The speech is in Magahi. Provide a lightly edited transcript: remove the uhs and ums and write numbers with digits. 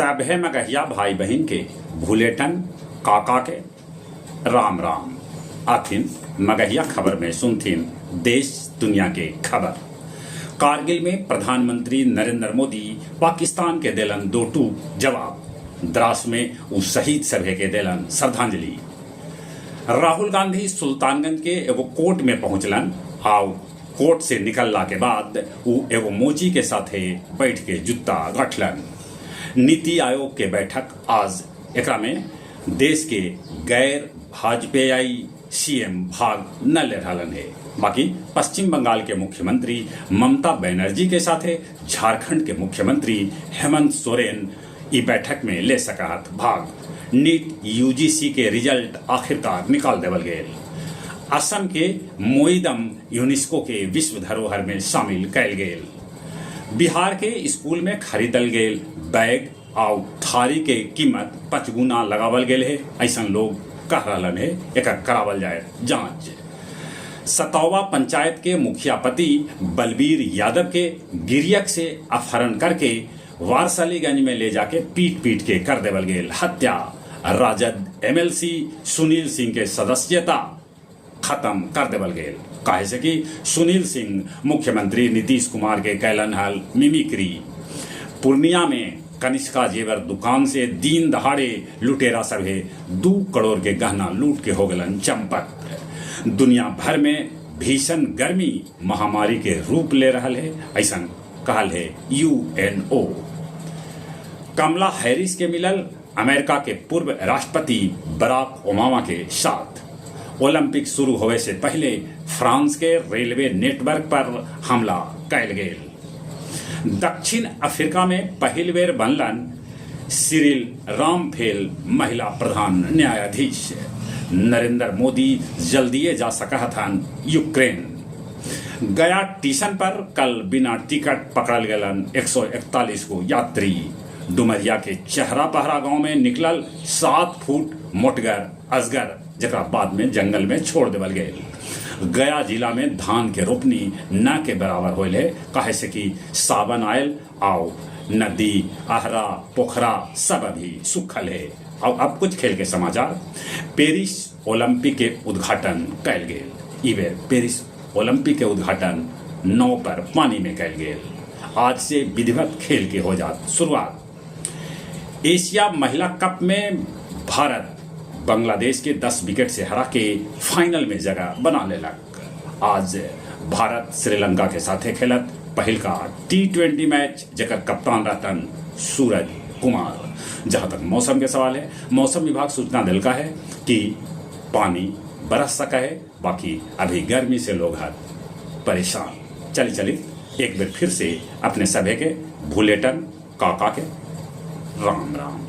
सभे मगहिया भाई बहिन के भुलेटन काका के राम राम। आथिन मगहिया खबर में सुनथिन देश दुनिया के खबर। कारगिल में प्रधानमंत्री नरेंद्र मोदी पाकिस्तान के देलन दो टूक जवाब। द्रास में ऊ शहीद सभे के देलन श्रद्धांजलि। राहुल गांधी सुल्तानगंज के एगो कोर्ट में पहुंचलन आउ कोर्ट से निकलला के बाद ऊ एगो मोची के साथे बैठ के जुत्ता गठलन। नीति आयोग के बैठक आज, एकरा में देश के गैर भाजपाई सीएम भाग न ले रहलन हे। बाकी पश्चिम बंगाल के मुख्यमंत्री ममता बनर्जी के साथे झारखंड के मुख्यमंत्री हेमंत सोरेन ई बैठक में ले सकहत भाग। नीट यूजीसी के रिजल्ट आखिरकार निकाल देवल गेल। असम के मोइदम यूनेस्को के विश्व धरोहर में शामिल कैल गेल। बिहार के स्कूल में खरीदल गेल बैग आउ थारी के कीमत पचगुना लगावल गेल हे, ऐसन लोग कह रहलन हे। एकर करावल जाए जांच। सतौवा पंचायत के मुखिया पति बलबीर यादव के गिरियक से अपहरण करके वारसलीगंज में ले जाके पीट पीट के कर देवल गेल हत्या। राजद एमएलसी सुनील सिंह के सदस्यता खत्म कर देवल गेल, काहे से कि सुनील सिंह मुख्यमंत्री नीतीश कुमार के कैलन हल मिमिक्री। पूर्णिया में कनिष्का जेवर दुकान से दिन दहाड़े लुटेरा सभे 2 करोड़ के गहना लूट के हो गलन चंपत। दुनिया भर में भीषण गर्मी महामारी के रूप ले रहल है, ऐसा कहल है यूएनओ। कमला हैरिस के मिलल अमेरिका के पूर्व राष्ट्रपति बराक ओबामा के साथ। ओलंपिक शुरू होवे से पहले फ्रांस के रेलवे नेटवर्क पर हमला कैल गेल। दक्षिण अफ्रीका में पहिल बेर बनलन सिरिल रामफेल महिला प्रधान न्यायाधीश। नरेंद्र मोदी जल्दिए जा सकहथन यूक्रेन। गया टीशन पर कल बिना टिकट पकड़ल गेलन 141 गो यात्री। डुमरिया के चेहरा पहरा गांव में निकलल 7 फुट मोटगर अजगर, जकरा बाद में जंगल में छोड़ देवल गेल। गया जिला में धान के रोपनी न के बराबर होल है, काहे से कि सावन आयल आओ नदी आहरा पोखरा सब अभी सूखल है। और अब कुछ खेल के समाचार। पेरिस ओलंपिक के उद्घाटन कैल गेल। ई बेर पेरिस ओलंपिक के उद्घाटन नाव पर पानी में कैल गेल। आज से विधिवत खेल के हो जात शुरुआत। एशिया महिला कप में भारत बांग्लादेश के 10 विकेट से हरा के फाइनल में जगह बना लेलक। आज भारत श्रीलंका के साथे खेलत पहिल का टी20 मैच, जकर कप्तान रहतन सूरज कुमार। जहां तक मौसम के सवाल है, मौसम विभाग सूचना दिलका है कि पानी बरस सका है, बाकी अभी गर्मी से लोग हद परेशान। चली चली एक बार फिर से अपने सभे के भुलेटन काका के राम राम।